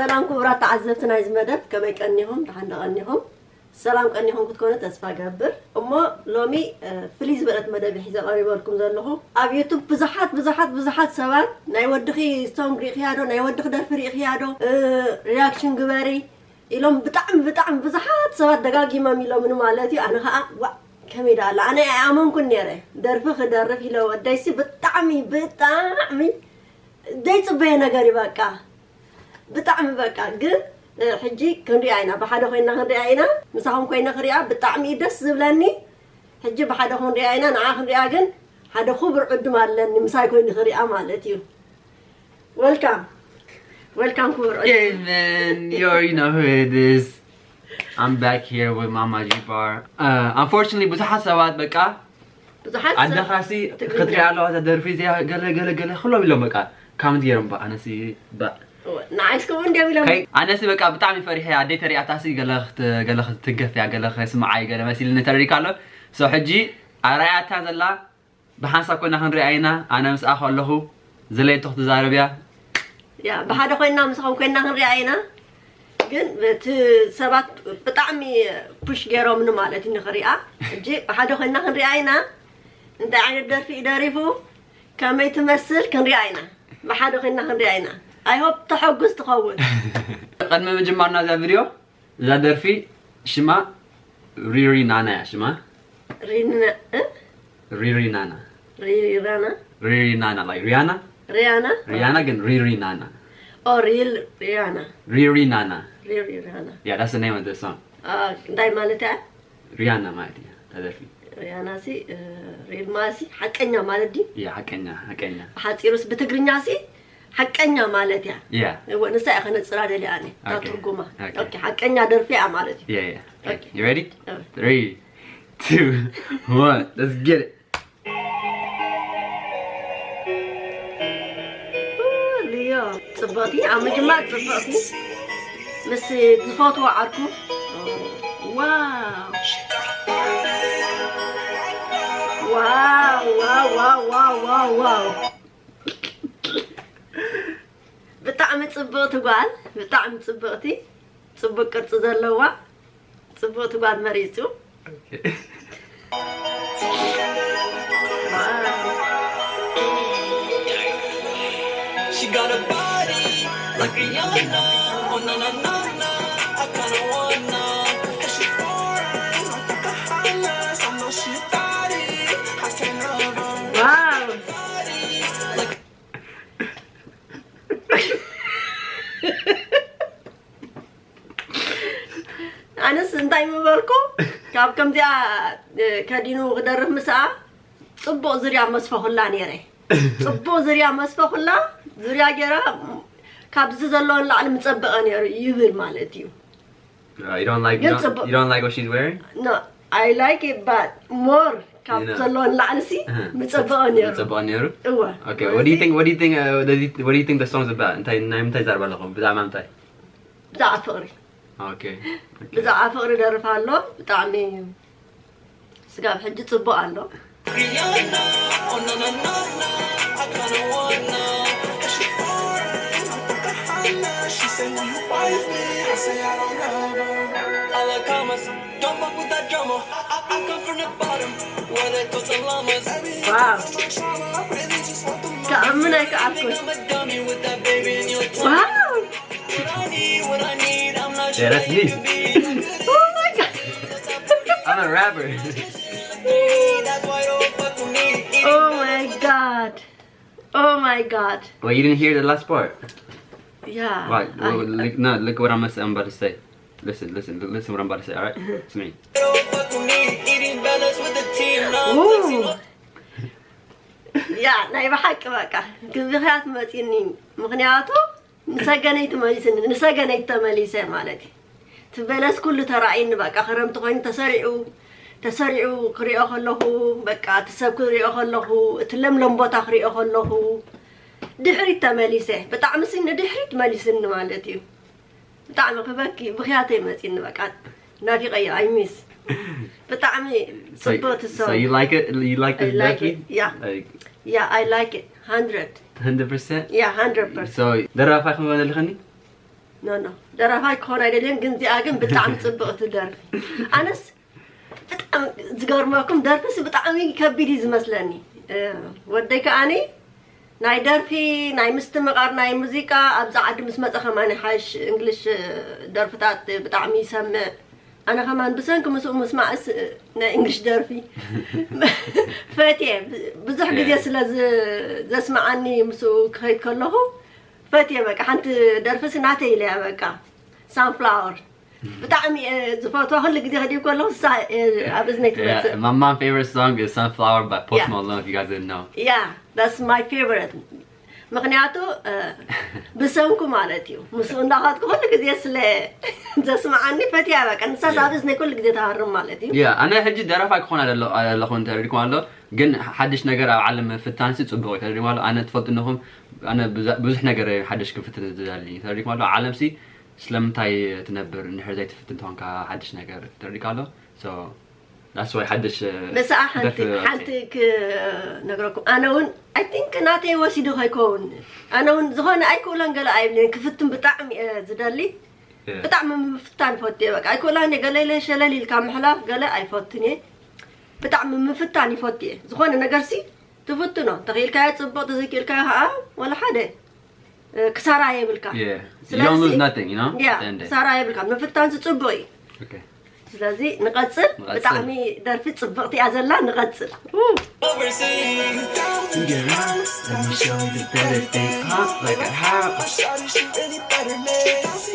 ሰላም ክቡራት ተዓዘብቲ ናይዚ መደብ፣ ከመይ ቀኒኹም? ደሓን ዶ ቀኒኹም? ሰላም ቀኒኹም ክትኮኑ ተስፋ ገብር። እሞ ሎሚ፣ እ፣ ፍልይ ዝበለት መደብ ሒዘ ቀሪበልኩም ዘለኹ። ኣብ ዩቱብ ብዙሓት፣ ብዙሓት፣ ብዙሓት ሰባት ናይ ወድኺ ሶንግ ርኢኽያ ዶ? ናይ ወድኺ ደርፊ ርኢኽያ ዶ? እ፣ ሪያክሽን ግበሪ ኢሎም ብጣዕሚ፣ ብጣዕሚ ብዙሓት ሰባት ደጋጊሞም ኢሎምኒ ማለት እዩ። ኣነ ኸዓ፣ ዋእ፣ ከመይ ደኣ ኣላ? ኣነ ኣይኣመንኩን ነይረ። ደርፊ ክደርፍ ኢለ ወደይሲ ብጣዕሚ፣ ብጣዕሚ ዘይጽበየ ነገር እዩ በቃ። ብጣዕሚ በቃ። ግን፣ እ፣ ሕጂ ክንሪኣ ኢና፣ ብሓደ ኮይና ክንሪኣ ኢና። ምሳኹም ኮይነ ክሪኣ ብጣዕሚ እዩ ደስ ዝብለኒ። ሕጂ ብሓደ ክንሪኣ ኢና፣ ንዓ ክንሪኣ ግን ሓደ ክቡር ዕዱም ኣለኒ፣ ምሳይ ኮይኑ ክሪኣ ማለት እዩ። Welcome. Welcome ክቡር ዕዱም። Yeah, man, you already know who it is. I'm back here with Mama G Bar. Uh, unfortunately ብዙሓት ሰባት በቃ ብዙሓት ዓድኻሲ ክትሪኣ ኣለዋ እዛ ደርፊ እዚኣ ገለ ገለ ገለ ኩሎም ኢሎም በቃ ካምንት ገይሮም በቃ ኣነሲ በቃ ንዓይስ ከምኡ እንዲዮም ኢሎም ከይ ኣነሲ በቃ ብጣዕሚ ፈሪሐ ኣደይ ተሪኣታሲ ገለ ክት- ገለ ክትገፍ እያ ገለ ከስምዓ እዩ ገለ መሲልኒ ተረዲካ ኣሎ so ሕጂ ኣርኣያታ ዘላ ብሓንሳብ ኮይና ክንሪኣ ኢና ኣነ ምስኣ ከለኹ ዝለየቶ ክትዛረብ እያ ያ ብሓደ ኮይና ምስኹም ኮይና ክንሪኣ ኢና ግን እቲ ሰባት ብጣዕሚ ፑሽ ገይሮምኒ ማለት እዩ ንክሪኣ ሕጂ ብሓደ ኮይና ክንሪኣ ኢና እንታይ ዓይነት ደርፊ እዩ ደሪፉ ከመይ ትመስል ክንሪኣ ኢና ብሓደ ኮይና ክንሪኣ ኢና I hope ተሐጉስ ትኸውን ቅድሚ ምጅማርና እዛ ቪድዮ እዛ ደርፊ ሽማ ሪሪ ናና እያ ሽማ ሪና እ? ሪሪ ናና ሪራና ሪሪ ናና like ሪያና ሪያና ሪያና ግን ሪሪ ናና ኦ ሪል ሪያና ሪሪ ናና ሪል ሪያና yeah that's the name of the song አ፣ እንታይ ማለት እያ ሪያና ማለት እያ እዛ ደርፊ ሪያና ሲ እ፣ ሪል ማሲ ሓቀኛ ማለት ድዩ yeah ሓቀኛ ሓቀኛ ሓፂሩስ ብትግርኛ ሲ ሓቀኛ ማለት እያ yeah እወ ንሳ እያ ከነፅራ ደልያ ኣነ እታ Okay. ትርጉማ Okay. ኦኬ ሓቀኛ ደርፊ እያ ማለት እዩ yeah yeah Okay. you ready Uh. three two one let's get it ልዮ ፅብቕቲ ኣብ ምጅማር ፅብቕቲ ምስ ዝፈትዎ ዓርኩ ዋው ዋው ዋው ዋው ዋው ዋው ዋው ብጣዕሚ ፅብቕቲ ጓል ብጣዕሚ ፅብቕቲ ፅቡቅ ቅርፂ ዘለዋ ፅብቕቲ ጓል መሪፁ She got a body like Rihanna. Oh na na na na, I kinda wanna. Cause she foreign, like Pocahontas. I know she a thotty. I can't love her. ዋው Body like ኣነስ እንታይ ምበልኩ ካብ ከምዚኣ እ፣ ከዲኑ ክደርፍ ምስኣ ፅቡቕ ዝርያ መስፈኹላ ነይረ ፅቡቕ ዝርያ መስፈኹላ ዝርያ ገይራ ካብዚ ዘለዎን ላዕሊ ምፀበቐ ነይሩ ይብል ማለት እዩ Uh, you don't like you ግን don't, ፅቡቕ you don't like what she's wearing? No, I like it, but more ካብ You know. ዘለዎን ላዕሊ ሲ Uh-huh. ምፀበቐ ነይሩ ምፀበቐ ነይሩ? እወ Okay, what do you think? What do you think? Uh, does he, what do you think the song's about? እንታይ ናይ ምንታይ ዛርባ ኣለኹም? ብዛዕባ ምንታይ? ብዛዕባ ፍቕሪ Okay. okay. ብዛዕባ ፍቕሪ ደርፍ ኣሎ ብጣዕሚ ስጋብ ሕጂ ፅቡቕ ኣሎ Rihanna. Oh na na na na, I kinda wanna. Cause she foreign, like Pocahontas. She say, will you wife me? I say I don't love her. All the commas, don't fuck with that drama. I, I, I come from the bottom, where they toss the llamas. ዋው I'm a trauma, I really just want the money. ክኣምን ኣይከኣልኩን I'm a dummy with that baby in your tongue. ዋው What I need, what I need, I'm not Yeah, that's me. Oh my God. I'm a rapper. That's why don't fuck with me. Oh my God. Oh my God. Wait, you didn't hear the last part? Yeah. What? I- Well, look, no, look what I'm, I'm about to say. Listen, listen, li- listen what I'm about to say, alright? It's me. Don't fuck with me. Eating balance with the team. No, Ooh. ያ ናይ ብሓቂ በቃ ክብኽያት መፂኒ ምክንያቱ ንሰገነይ ትመሊስኒ ንሰገነይ ተመሊሰ ማለት እዩ ትበለስ ኩሉ ተራእይኒ በቃ ክረምቲ ኮይኑ ተሰሪዑ ተሰሪዑ ክሪኦ ከለኹ በቃ እቲ ሰብ ክሪኦ ከለኹ እቲ ለምለም ቦታ ክሪኦ ከለኹ ድሕሪት ተመሊሰ ብጣዕሚ ሲ ንድሕሪት መሊስኒ ማለት እዩ ብጣዕሚ ክበኪ ብክያተይ መፂኒ በቃ ናፊቀዮ ኣይሚስ ብጣዕሚ So, ፅብቅቲ so ሰው you like it? You like I this like Becky? it, yeah. Like, Yeah, I like it. Hundred. hundred percent? Yeah, hundred percent. So, ደራፋይ ክንበለልኸኒ? ኖ ኖ ደራፋይ ክኾን ኣይደልየን፣ ግን እዚኣ ግን ብጣዕሚ ጽብቕቲ ደርፊ። ኣነስ ብጣዕሚ ዝገርመኩም ደርፍስ ብጣዕሚ ከቢድ እዩ ዝመስለኒ። እ፣ ወደይ ከዓኒ ናይ ደርፊ ናይ ምስትምቓር ናይ ሙዚቃ ኣብዚ ዓዲ ምስ መጸ ከማን ሓሽ እንግሊሽ ደርፍታት ብጣዕሚ ይሰምዕ። ኣነ ከማን ብሰንኪ ምስኡ ምስማዕስ ናይ እንግሊሽ ደርፊ ፈትየ ብዙሕ ግዜ ስለ ዘስማዓኒ ምስኡ ክኸይድ ከለኹ ፈትየ በቃ ሓንቲ ደርፍስ ናተይ ኢለያ በቃ ሳንፍላወር ብጣዕሚ ዝፈትዋ ኩሉ ግዜ ከዲብ ከለኹ እሳ ኣብ እዝነይ ትመፅእ። My mom favorite song is Sunflower by Post Malone, if you guys didn't know. Yeah, that's my favorite. ምክንያቱ ብሰንኩ ማለት እዩ ምስ እንዳኻትኩ ኩሉ ግዜ ስለ ዘስማዓኒ ፈትያ በቃ ንሳስ ኣብ እዝነይ ኩሉ ግዜ ተሃርም ማለት እዩ። ኣነ ሕጂ ደራፋይ ክኾን ኣለኹ እንተሪድኩም ኣሎ ግን ሓድሽ ነገር ኣብ ዓለም ምፍታንሲ ፅቡቅ እዩ ተሪድኩም ኣሎ ኣነ ትፈልጡ እንኹም ኣነ ብዙሕ ነገር ሓድሽ ክፍትን ዝደሊ ተሪድኩም ኣሎ ዓለምሲ ስለምንታይ ትነብር እንድሕር ዘይትፍትን ተኾንካ ሓድሽ ነገር ተሪድካ ኣሎ so that's why ሓድሽ ንስኣ ሓንቲ ሓንቲ ክነግረኩም ኣነ እውን I think ናተይ ወሲዱ ከይከውን ኣነ እውን ዝኾነ ኣይክእሎን ገለ ኣይብልን ክፍትን ብጣዕሚ እየ ዝደሊ ብጣዕሚ ምፍታን ይፈቱ እየ በቃ ኣይክእላን እየ ገለ ኢለ ሸለል ኢልካ ምሕላፍ ገለ ኣይፈቱን እየ ብጣዕሚ ምፍታን ይፈቱ እየ ዝኾነ ነገርሲ ትፍትኖ ተኽኢልካዮ ፅቡቅ ተዘይክእልካዮ ከዓ ወላ ሓደ ክሳራ የብልካ Yeah. You don't lose nothing, you know? ያ At the end of the day. ክሳራ የብልካ ምፍታን ዝፅቡቅ እዩ Okay. ስለዚ ንቐፅል ንቐፅል። ብጣዕሚ ደርፊ ፅብቕቲ እያ ዘላ ንቐፅል You get around, let me show you the better thing. Huh? Like a how? Don't see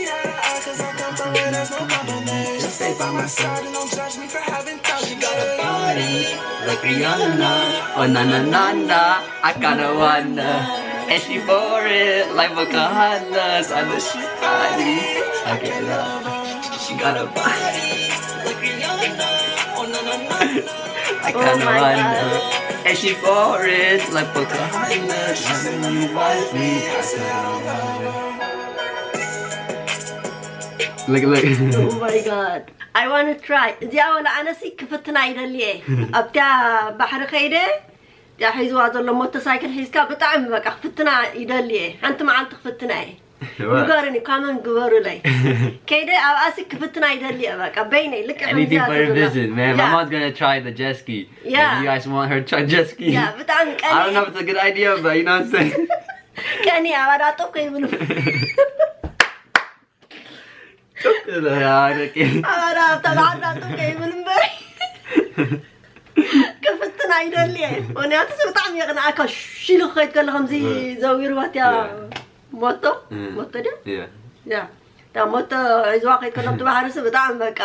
eye to eye, cause I come from where there's no compromise. Just stay by my side and don't judge me for having thoughts. She got a body like Rihanna. Oh na na na na, I kinda wanna. And she for it like Pocahontas. I know she body. I can't love her. She got a body like Rihanna. Oh na na na na. I kinda my wanna. God. And she for it like Pocahontas. She said you wife me. I said I don't love her. Look, look. Oh my god. I want to try. እዚኣ ወላ ኣነሲ ክፍትና ይደልየ ኣብታ ባሕሪ ከይደ እዚኣ ሒዝዋ ዘሎ ሞተር ሳይክል ሒዝካ ብጣዕሚ በቃ ክፍትና ይደልየ ሓንቲ መዓልቲ ክፍትና እየ ንገርኒ ካመን ግበሩለይ ከይደ ኣብኣሲ ክፍትና ይደልየ በቃ በይነይ ልክዕ Anything ከምዚኣ for your ዝብላ። vision, man. Yeah. Mama's gonna try the jet ski. Yeah. If you guys want her to try jet ski. Yeah ብጣዕሚ I don't know ቀኒ if it's a good idea, but you know what I'm saying? ቀኒ ኣባዳ ጡቅ ይብሉ Yeah, okay. ኣባዳ ኣብታ በዓል ጡቅ ይብል እምበር ክፍትና ይደልየ ምክንያቱስ ብጣዕሚ የቅንኣካ ሽሉ ክኸይድ ከሎ ከምዚ ዘዊርዋትያ Yeah. ሞቶ Mm. ሞቶ ድያ Yeah. ያ ዳ ሞቶ ሒዝዋ ከይድ ከሎ ኣብቲ ባሕርሲ ብጣዕሚ በቃ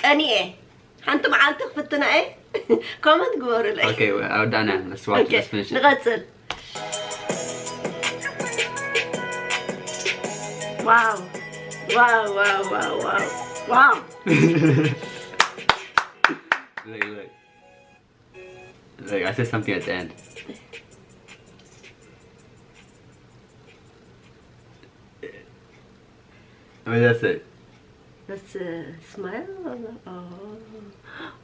ቀኒኤ ሓንቲ መዓልቲ ክፍትና እየ ኮመንት ግበሩለይ Okay, well, I'll done that. Let's watch. Okay, Let's finish it. ንቐፅል ዋው ዋው ዋው ዋው ዋው ዋው Look, look. Look, I said something at the end. What did I say? That's a smile. Oh,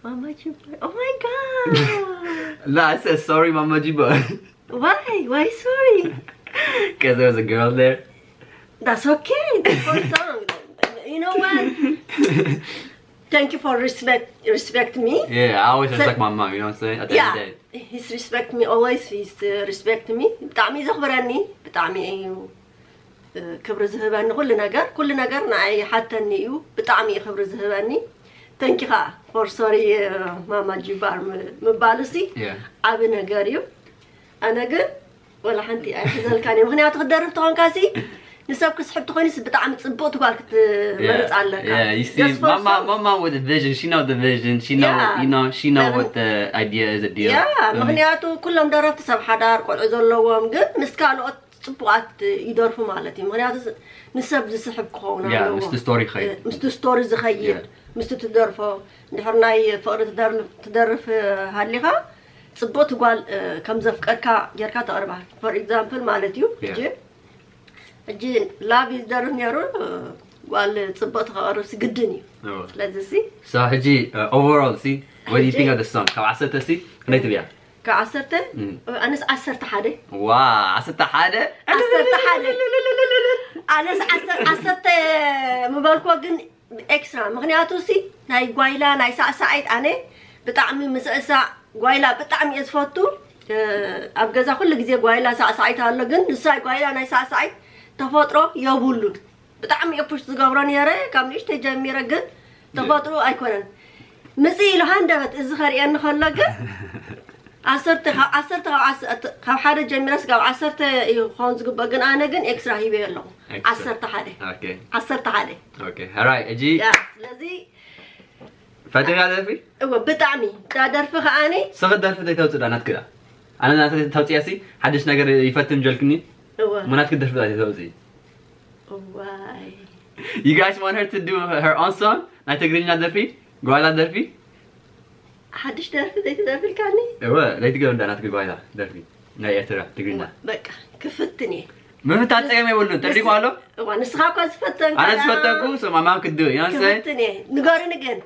Mama Jiba. Oh my god. No, I said sorry, Mama Jiba. Why? Why sorry? Because there was a girl there. That's okay. That's for song. You know what? Thank you for respect respect me. Yeah, I always So- respect my mom, you know what I'm saying? At the end of the Yeah. day. He's respect me always. He's uh, respect me. ብጣዕሚ እዩ ዘኽብረኒ ብጣዕሚ እዩ ክብሪ ዝህበኒ ኩሉ ነገር ኩሉ ነገር ንዓይ ይሓተኒ እዩ ብጣዕሚ እዩ ክብሪ ዝህበኒ ተንኪኻ for sorry ማማ ጅባር ምባልሲ Yeah. ዓቢ ነገር እዩ ኣነ ግን ወላ ሓንቲ ኣይሕዘልካን እየ ምክንያቱ ክደርፍ ተኾንካሲ ንሰብ ክስሕብ ተኾይኑስ ብጣዕሚ ፅብቕቲ ጓል ክትመርፅ ኣለካ Yeah, you see, Just for mama, some- mama with the vision. She know the vision. She know, Yeah. you know, she know Seven- what the idea is. A deal. ያ Feel me? ምክንያቱ ኩሎም ደረፍቲ ሰብ ሓዳር ቆልዑ ዘለዎም ግን ምስ ካልኦት ፅቡቃት ይደርፉ ማለት እዩ ምክንያቱ ንሰብ ዝስሕብ ክኸውን Yeah, ኣለዎ ምስቲ ስቶሪ ይኸይድ። ምስቲ ስቶሪ ዝኸይድ Yeah. ምስቲ ትደርፎ እንድሕር ናይ ፍቅሪ ትደር- ትደርፍ ሃሊኻ ፅቡቅቲ ጓል ከም ዘፍቀድካ ጌርካ ተቅርባ for example ማለት እዩ Yeah. ሕጂ ሕጂ ላቭ እዩ ዝደርፍ ነይሩ ጓል ፅብቅቲ ከቅርብ ግድን እዩ Oh. ስለዚ ሲ So ሕጂ uh, overall, see, what do you think of the song? ካብ ዓሰርተ ሲ ክንደይ ትብያ? ካብ ዓሰርተ Mm. ኣነስ ዓሰርተ ሓደ Wow, ዓሰርተ ሓደ. ዓሰርተ ሓደ ኣነስ ዓሰርተ ምበልኮ ግን ኤክስትራ። ምክንያቱ ሲ ናይ ጓይላ ናይ ሳዕሳዒት ኣነ ብጣዕሚ ምስዕሳዕ ጓይላ ብጣዕሚ እየ ዝፈቱ። ኣብ ገዛ ኩሉ ግዜ ጓይላ ሳዕሳዒት ኣሎ፣ ግን ንሳ ጓይላ ናይ ሳዕሳዒት ተፈጥሮ የብሉን። ብጣዕሚ እየ ፑሽ ዝገብሮ ነይረ ካብ ንእሽተይ ጀሚረ፣ ግን ተፈጥሮ ኣይኮነን። ምጽእ ኢሉ ሃንደበት እዚ ከርእየኒ ከሎ ግን ዓሰርተ ካብ ዓሰርተ ካብ ዓሰርተ ካብ ሓደ ጀሚረስ ካብ ዓሰርተ እዩ ክኸውን ዝግባእ፣ ግን ኣነ ግን ኤክስትራ ሂበዮ ኣለኹ። ዓሰርተ ሓደ። ዓሰርተ ሓደ። ኦኬ፣ ራይ እጂ ያ ስለዚ ፈቲኻ ደርፊ? እወ ብጣዕሚ እታ ደርፊ ከዓኒ ስኺ ደርፊ ዘይተውፅእ ዳ ናትኪ ዳ? ኣነ ናተይ ተውፅያ ሲ ሓድሽ ነገር ይፈትን ጀልክኒ። እወ እሞ ናትኪ ደርፊ ዳ ዘይተውፅእ? እዋይ You guys want her to do her own song? ናይ ትግርኛ ደርፊ? ጓይላ ደርፊ? ሓድሽ ደርፊ ዘይትደርፊልካኒ? እወ ዘይትገብር ዳ ናትኪ ጓይላ ደርፊ ናይ ኤርትራ ትግርኛ? በቃ ክፍትን እየ። ምፍታት ፀገም የብሉን። ተሪኳ ኣሎ? እዋ ንስኻ እኳ ዝፈተን ኣነ ዝፈተንኩ ሰማማን ክድው ይናሰ ክፍትን እየ። ንገሩኒ ግን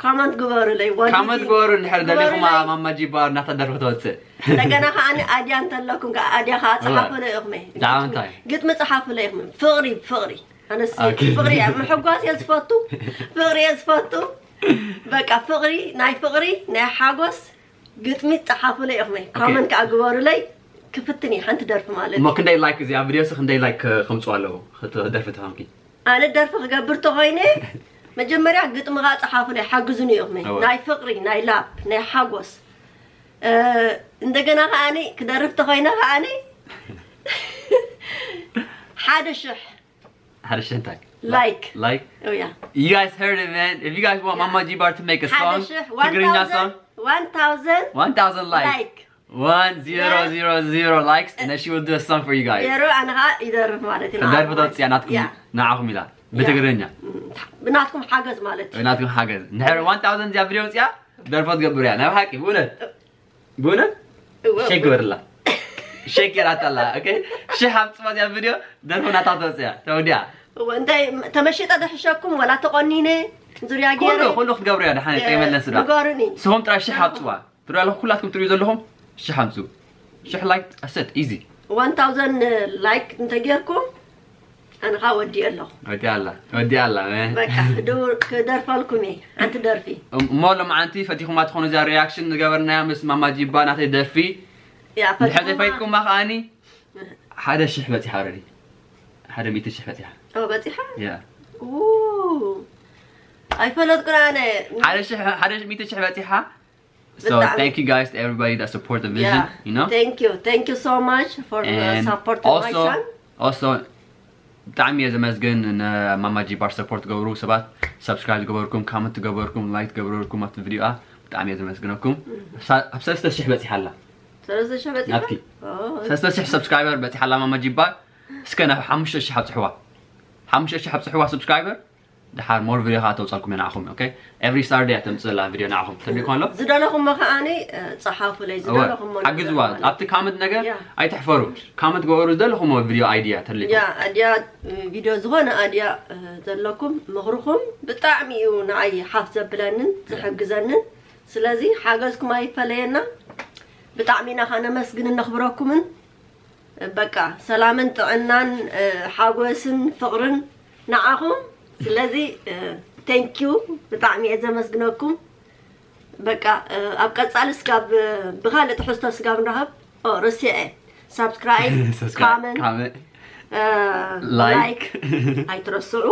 ኮመንት ግበሩለይ። ካመት ግበሩ እንድሕር ደሊኹማ ማማ ጂባር እናተደርፊ ተወፅእ። እንደገና ከዓ ኣድያ እንተለኩም ከዓ ኣድያ ከዓ ፀሓፉለ ኢኹም። ዳዓ እንታይ? ግጥሚ ፀሓፉለ ኢኹም። ፍቕሪ ፍቕሪ ኣነስ ኦኬ። ፍቕሪ እየ ምሕጓስ እየ ዝፈቱ። ፍቕሪ እየ ዝፈቱ። በቃ ፍቕሪ ናይ ፍቕሪ ናይ ሓጎስ ግጥሚ ፀሓፉለ ኢኹም። ኮመንት ከዓ ግበሩለይ። ክፍትን እየ ሓንቲ ደርፊ ማለት እሞ እዩ። ክንደይ ላይክ እዚኣ ቪድዮ ሲ ክንደይ ላይክ ከምፅኡ ኣለዎ? ክደርፊ ተኾንኪ ኣነ ደርፊ ክገብር ተኾይነ መጀመርያ ግጥሚ ከዓ ፀሓፉለይ ሓግዙኒ ኢኹም። እወ። ናይ ፍቕሪ ናይ ላፕ ናይ ሓጎስ እ፣ እንደገና ከዓኒ ክደርፍ ተኾይነ ከዓኒ ሓደ ሽሕ ሓደ ሽሕ እንታይ? ላይክ። Like? እያ You guys heard it, man. If you guys want Mama G Bar to make a ሓደ song, ሽሕ ትግርኛ song, one thousand one thousand like. ላይክ One zero zero zero likes, and then she will do a song for you guys. ገይሩ ኣነ ከዓ ይደርፍ ማለት እዩ። ክደርፊ ተውፅያ ናትኩም ያ። ንዓኹም ኢላ ብትግርኛ ብናትኩም ሓገዝ ማለት እዩ። ናትኩም ሓገዝ ንድሕር one thousand እዚኣ ቪድዮ ውፅያ ደርፎ ትገብር እያ። ናይ ሓቂ ብእውነት ብእውነት እወ፣ ሸክ ግበርላ። ሸክ ገይራታ ኣላ። ኦኬ ሽሕ ኣብ ፅባ እዚኣ ቪድዮ ደርፎ ናታ ተውፅያ ተወዲኣ። እወ፣ እንታይ ተመሽጠ ደሕሸኩም ወላ ተቆኒነ ዙርያ ኩሉ ገይረ ኩሉ ክትገብሩ እያ። ደሓን እ፣ ፀይመለን ስዳ ንገሩኒ። ስኹም ጥራይ ሽሕ ኣብ ፅባ ትሪኦ ኣለኹም። ኩላትኩም ትሪኡ ዘለኹም ሽሕ ኣምፅኡ። ሽሕ ላይክ ኣሰት ኢዚ one thousand ላይክ እንተጌርኩም ኣነ ከዓ ወዲእ ኣለኹ። ወዲኣ ኣላ ወዲኣ ኣላ። በቃ ክድው- ክደርፈልኩም እየ ሓንቲ ደርፊ። እሞ ሎማዓንቲ ፈቲኹማ ትኾኑ እዚኣ ሪያክሽን ዝገበርናያ ምስ ማማ ጂባ ናተይ ደርፊ ያ ድሕር ፈቲኹማ። ዘይፈይድኩማ ከዓኒ ሓደ ሽሕ በፂሓ ረዲ ሓደ ሚእቲ ሽሕ በፂሓ። ኦ በፂሓ። ያ ኡ፣ ኣይፈለጥኩን ኣነ። ሓደ ሽሕ ሓደ ሚእቲ ሽሕ በፂሓ። So ብጣዕሚ። Thank you guys to everybody that support the vision, Yeah. you know? Thank you. Thank you so much for uh, And supporting my also son. Also ብጣዕሚ እየ ዘመስግን ንማማ ጂባር ሰፖርት ትገብሩ ሰባት፣ ሰብስክራይብ ዝገበርኩም፣ ካመንት ትገበርኩም፣ ላይክ ትገበርኩም ኣብቲ ቪዲዮ ብጣዕሚ እየ ዘመስግነኩም። ሳ- ኣብ ሰለስተ ሽሕ በፂሓ ኣላ። ሰለስተ ሽሕ በፂሓ? ናትኪ ኦ፣ ሰለስተ ሽሕ ሰብስክራይበር በፂሓ ኣላ ማማ ጂባር። እስከ ናብ ሓሙሽተ ሽሕ ኣብፅሕዋ። ሓሙሽተ ሽሕ ኣብፅሕዋ ሰብስክራይበር። ድሓር ሞር ቪዲዮ ከዓ ተውፃልኩም ኢና ንዓኹም። Okay? Every Saturday እያ ተምፅእላ ቪዲዮ ንዓኹም። ተሪኢኩም ኣሎ? ዝደለኹሞ ከዓኒ እ፣ ፀሓፉለይ እወ፣ ዝደለኹሞ ነገር ሓግዝዋ ማለት እዩ። ኣብቲ ካመንት ነገር ያ። ኣይትሕፈሩ። ካመንት ግበሩ ዝደለኹሞ ቪዲዮ ኣይድያ ተሊኩም። ያ ኣድያ እ፣ ቪድዮ ዝኾነ ኣድያ እ፣ ዘለኩም ምኽርኹም ብጣዕሚ እዩ ንዓይ ሓፍ ዘብለንን ዝሕግዘንን። ስለዚ ሓገዝኩም ኣይፈለየና። ብጣዕሚ ኢና ከዓ ነመስግንን ነኽብረኩምን። በቃ ሰላምን ጥዕናን እ፣ ሓጎስን ፍቕርን ንዓኹም። ስለዚ ቴንኪዩ ብጣዕሚ እየ ዘመስግነኩም። በቃ እ፣ ኣብ ቀፃሊ ስጋብ እ፣ ብካልእ ትሕዝቶ ስጋብ ንረኸብ። ኦ፣ ርስዐ ሳብስክራይብ Subscribe, ካመንት comment, እ፣ like. ላይክ ኣይትረስዑ።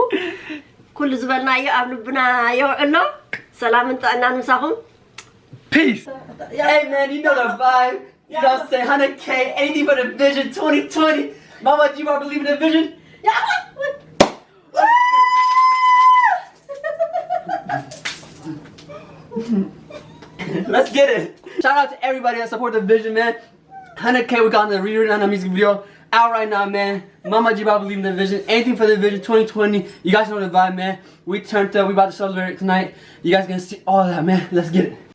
ኩሉ ዝበልናዮ ኣብ ልብና የውዕሎ። ሰላምን ጥዕናን ምሳኹም። Peace. Hey man, you know the vibe. You know what I'm saying? Hundred K, anything for the vision, twenty twenty. Mama G, I believe in the vision. Yeah. Let's get it. Shout out to everybody that support the vision, man. Hundred K, we got the reader and the music video out right now, man. Mama G, I believe in the vision. Anything for the vision, twenty twenty. You guys know the vibe, man. We turned up. We about to celebrate tonight. You guys gonna see all that, man. Let's get it.